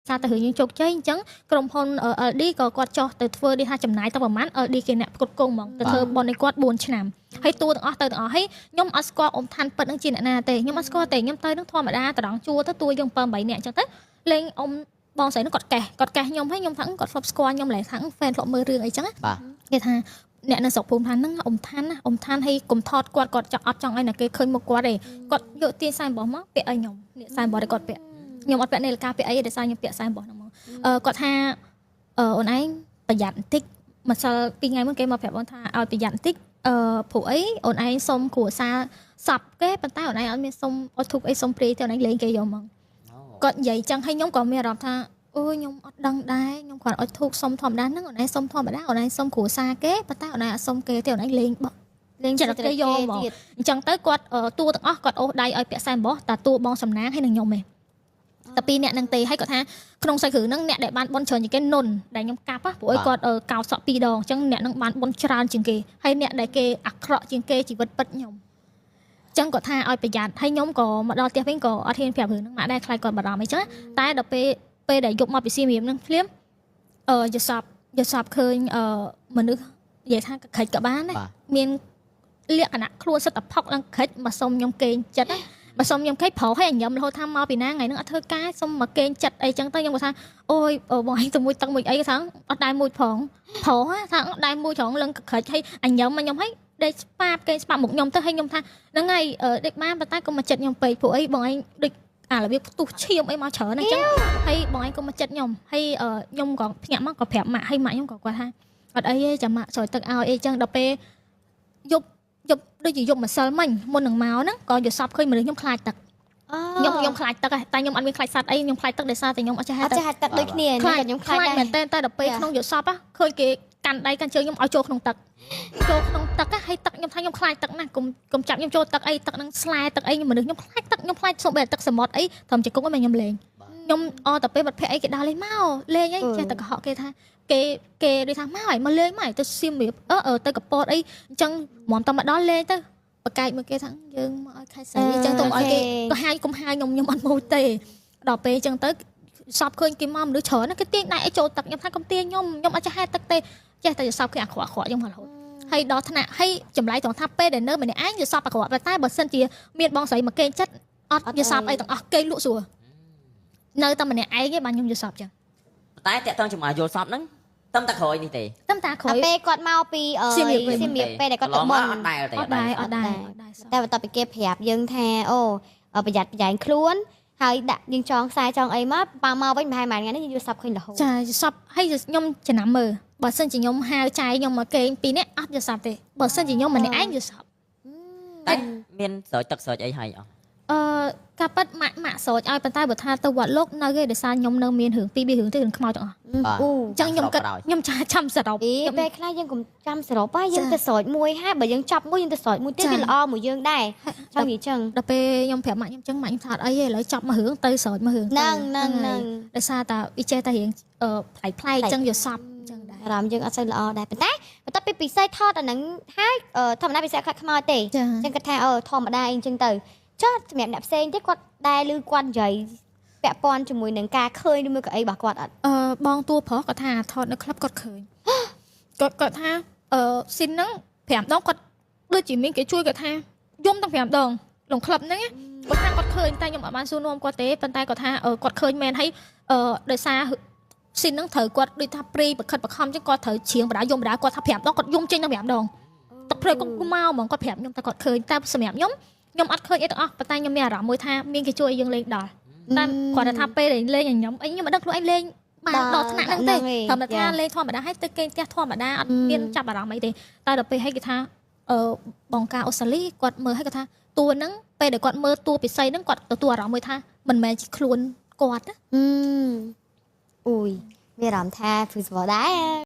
សារតែរឿងយើងជោគជ័យអញ្ចឹងក្រុមហ៊ុន LD ក៏គាត់ចោះទៅធ្វើនេះថាចំណាយតែប្រហែល LD គេអ្នកផ្គត់ផ្គង់ហ្មងទៅធ្វើបុណ្យឲ្យគាត់4ឆ្នាំហើយតួទាំងអស់ទៅទាំងអស់ហើយខ្ញុំអត់ស្គាល់អ៊ំឋានពិតនឹងជាអ្នកណាទេខ្ញុំអត់ស្គាល់ទេខ្ញុំទៅនឹងធម្មតាត្រង់ជួរទៅតួយើង7 8នាក់អញ្ចឹងទៅលេងអ៊ំបងស្រីនឹងគាត់កេះគាត់កេះខ្ញុំហើយខ្ញុំថាគាត់ធ្លាប់ស្គាល់ខ្ញុំឡើយថា fan ធ្លាប់មើលរឿងអីចឹង បាទ គេថាអ្នកនៅស្រុកភូមិថាហ្នឹងអ៊ំឋានណាអ៊ំឋានហើយកុំថតគាត់គាត់ចង់អត់ចង់ឲ្យណាគេឃើញមុខគាត់ទេគាត់យកទាញខ្សែអំបោះមកពាក់ឲ្យខ្ញុំនេះខ្សែអំបោះដែលគាត់ពាក់ខ្ញុំអត់ពាក់នាឡិកាពាក់អីទេដោយសារខ្ញុំពាក់ខ្សែអំបោះហ្នឹងមកអឺគាត់ថាអឺអូនឯងប្រយ័ត្នបន្តិចម្សិលពីរថ្ងៃមុនគេមកប្រាប់អូនថាឲ្យប្រយ័ត្នបន្តិចអឺព្រោះអីអូនឯងសុំគ្រួសារសពគេប៉ុន្តែអូនឯងអត់មានសុំអត់ធុកអីសុំព្រាយទេអូនឯងលេងគេយកមកគាត់និយាយចឹងហើយខ្ញុំក៏មានអារម្មណ៍ថាអូយខ្ញុំអត់ដឹងដែរខ្ញុំគ្រាន់អុជធូបសុំធម្មតាហ្នឹងអូនឯងសុំធម្មតាអូនឯងសុំគ្រួសារគេប៉ុន្តែអូនឯងអត់សុំគេទេអូនឯងលេងបោះ លេង ចិត្តគេយកមក អញ្ចឹងទៅគាត់តួទាំងអស់គាត់អូសដៃឲ្យពាក់ខ្សែអំបោះតាតួបងសំណាងហើយនឹងខ្ញុំឯងតែពីរអ្នកហ្នឹងទេហើយគាត់ថាក្នុងសាច់គ្រឿងហ្នឹងអ្នកដែលបានបុណ្យច្រើនជាងគេនុនដែលខ្ញុំកាប់ព្រោះឲ្យគាត់កោតសក់ពីរដងអញ្ចឹងអ្នកហ្នឹងបានបុណ្យច្រើនជាងគេហើយអ្នកដែលគេអាក្រក់ជាងគេជីវិតពិតខ្ញុំអញ្ចឹងគាត់ថាឲ្យប្រយ័ត្នហើយខ្ញុំក៏មកដល់ផ្ទះវិញក៏អត់ហ៊ានប្រាប់រឿងហ្នឹងម៉ាក់ដែរខ្លាចគាត់បារម្ភអីចឹងតែដល់ពេលពេលដែលយប់មកពីសៀមរាបហ្នឹងភ្លាមអឺយល់សពយល់សពឃើញអឺមនុស្សនិយាយថាក្រិចក៏បានដែរមាន លក្ខណៈខ្លួនសិតតែផុកឡើងក្រិចមកសុំខ្ញុំគេងចិត្តណាមកសុំខ្ញុំគេងប្រុសឲ្យញញឹមរហូតថាមកពីណាថ្ងៃហ្នឹងអត់ធ្វើការសុំមកគេងចិត្តអីចឹងទៅខ្ញុំគាត់ថាអូយបងឯងទៅមួយទឹកមួយអីគាត់ថាអត់ដែរមួយផងប្រុសថាអត់ដែរមួយផងលឹងក្រិចឲ្យអញញឹមមកខ្ញុំឲ្យដេកស្ប៉ាបគេងស្ប៉ាបមុខខ្ញុំទៅឲ្យខ្ញុំថាហ្នឹងហើយដេកបានប៉ុន្តែកុំមកចិត្តខ្ញុំពេកព្រោះអីបងឯងដូចអារបៀបផ្ទុះឈាមអីមកច្រើនអញ្ចឹងហើយបងឯងកុំមកចិត្តខ្ញុំហើយខ្ញុំក៏ភ្ញាក់មកក៏ប្រាប់ម៉ាក់ហើយម៉ាក់ខ្ញុំក៏គាត់ថាអត់អីទេចាំម៉ាក់ស្រោចទឹកឲ្យអីចឹងដល់ពេលយប់យប់ដូចជាយប់ម្សិលមិញមុននឹងមកហ្នឹងក៏យល់សពឃើញមនុស្សខ្ញុំខ្លាចទឹកខ្ញុំខ្ញុំខ្លាចទឹកតែខ្ញុំអត់មានខ្លាចសត្វអីខ្ញុំខ្លាចទឹកដោយសារតែខ្ញុំអត់ចេះហែ អត់ ទឹក ចេះហែលទឹកដូចគ្នា ខ្លាច ខ្ញុំខ្លាច ខ្លាចមែនតើតែដល់ពេលក្នុងយល់សពឃើញគេកាន់ដៃកាន់ជើងខ្ញុំឲ្យចូលក្នុងទឹកចូលក្នុងទឹកហើយទឹកខ្ញុំថាខ្ញុំខ្លាចទឹកណាស់កុំកុំចាប់ខ្ញុំចូលទឹកអីទឹកហ្នឹងស្លែទឹកអីខ្ញុំមនុស្សខ្ញុំខ្លាចទឹកខ្ញុំខ្លាចសូម្បីតែទឹកសមុទ្រអីត្រឹមជង្គង់ហ្នឹងខ្ញុំលេងខ្ញុំអតែពេលបាត់ភ័ក្រអីគេដើរលេងមកលេងអីចេះតែកុហកគេថាគេគេដូចថាមកឲ្យមកលេងមកឲ្យទៅសៀមរាបអឺទៅកពតអីអញ្ចឹងហ្មងតមកដល់លេងទៅបកែកមកគេថាយើងមកឲ្យខែស្រីអញ្ចឹងទៅឲ្យគេក៏ហាយកុំហាយខ្ញុំខ្ញុំអត់មកទេដល់ពេលអញ្ចឹងទៅសពឃើញគេមកមនុស្សច្រើនណាគេទាញដៃឲ្យចូលទឹកខ្ញុំថាកុំទាញខ្ញុំខ្ញុំអត់ចេះហែលទឹកទេចេះតែសពឃើញអាក្រក់អាក្រក់ខ្ញុំរហូតហើយដល់ថ្នាក់ហើយចម្លែកត្រង់ថាពេលដែលនៅម្នាក់ឯងយល់សពអាក្រក់តែបើសិនជាមានបងស្រីមកគេងចិត្តអត់យល់សពអីទាំងអស់គេលក់ស្រួលនៅតែម្នាក់ឯងទេបានខ្ញុំយល់សពចឹង តែតាក់តងជាមួយយល់សពហ្នឹងតំតែក្រោយនេះទេ តាមតាក្រោយ ពេលគាត់មកពី សៀមរាបវិញ សៀមរាបពេលដែលគាត់ទៅបុណ្យ អត់ដែលទេ អត់ដែរអត់ដែរអត់ដែរ តែបន្ទាប់ពីគេប្រាប់យើងថាអូប្រយ័ត្នប្រយែងខ្លួនហើយដាក់យើងចងខ្សែចងអីមកប៉ាមកវិញប្រហែលមួយថ្ងៃនេះយើងយល់សពឃើញរហូត ចាយល់សពហើយខ្ញុំចំណាំមើលបើសិនជាខ្ញុំហៅចែខ្ញុំមកគេងពីរនាក់អត់យល់សពទេបើសិនជាខ្ញុំម្នាក់ឯងយល់សព តែមានស្រោចទឹកស្រោចអីហើយអត់ អឺការប៉ັດម៉ាក់ម៉ាក់ស្រោចឲ្យប៉ុន្តែបើថាទៅវត្តលោកនៅទេដោយសារខ្ញុំនៅមានរឿងពីរបីរឿងទេរឿងខ្មោចទាំងអស់ បាទ អូ អញ្ចឹងខ្ញុំគិតខ្ញុំចាចាំសរុប អី ខ្ញុំ ពេលខ្លះយើងកុំចាំសរុបហើយយើងទៅស្រោចមួយហើយបើយើងចាប់មួយយើងទៅស្រោចមួយទៀត ចា វាល្អមួយយើងដែរចង់និយាយចឹង ដល់ពេលខ្ញុំប្រាប់ម៉ាក់ខ្ញុំចឹងម៉ាក់ខ្ញុំថាអត់អីទេឥឡូវចាប់មួយរឿងទៅស្រោចមួយរឿងទៅ ហ្នឹងហ្នឹងហ្នឹង ដោយសារតែវាចេះតែរឿងអឺប្លែកប្លែកចឹងយល់សពចឹងដែរ អារម្មណ៍យើងអត់សូវល្អដែរប៉ុន្តែបន្ទាប់ពីពិសេសថតអាហ្នឹងហើយធម្មតាពិសេសខ្លាចខ្មោចទេ ចា ចឹងគាត់ថាអូធម្មតាអីចឹងទៅចុះសម្រាប់អ្នកផ្សេងទៀតគាត់ដែរឮគាត់និយាយពាក់ព័ន្ធជាមួយនឹងការឃើញឬមួយក៏អីរបស់គាត់អត់ អឺបងតួប្រុសគាត់ថាថតនៅក្លឹបគាត់ឃើញគាត់គាត់ថាអឺស៊ីនហ្នឹង5ដងគាត់ដូចជាមានគេជួយគាត់ថាយំទាំង5ដងក្នុងក្លឹបហ្នឹងណាគាត់ថាគាត់ឃើញតែខ្ញុំអត់បានសួរនាំគាត់ទេប៉ុន្តែគាត់ថាគាត់ឃើញមែនហើយអឺដោយសារស៊ីនហ្នឹងត្រូវគាត់ដូចថាព្រីបខិតបខំចឹងគាត់ត្រូវច្រៀងបដាយំបដាគាត់ថា5ដងគាត់យំចេញទាំង5ដងទឹកព្រៃគាត់មកហ្មងគាត់ប្រាប់ខ្ញុំតែគាត់ឃើញតែសម្រាប់ខ្ញុំខ្ញុំអត់ឃើញអីទាំងអស់ប៉ុន្តែខ្ញុំមានអារម្មណ៍មួយថាមានគេជួយឲ្យយើងលេងដល់តែគាត់ថាពេលដែលលេងឲ្យខ្ញុំអីខ្ញុំមិនដឹងខ្លួនឯងលេងបានដល់ថ្នាក់ហ្នឹងទេធម្មតាលេងធម្មតាហើយទៅគេងផ្ទះធម្មតាអត់មានចាប់អារម្មណ៍អីទេតែដល់ពេលឲ្យគេថាអឺបងការអូស្ត្រាលីគាត់មើលឲ្យគាត់ថាតួហ្នឹងពេលដែលគាត់មើលតួពិសីហ្នឹងគាត់ទទួលអារម្មណ៍មួយថាមិនមែនជាខ្លួនគាត់ណា អឺអូយមានអារម្មណ៍ថាព្រឺសម្បុរដែរ។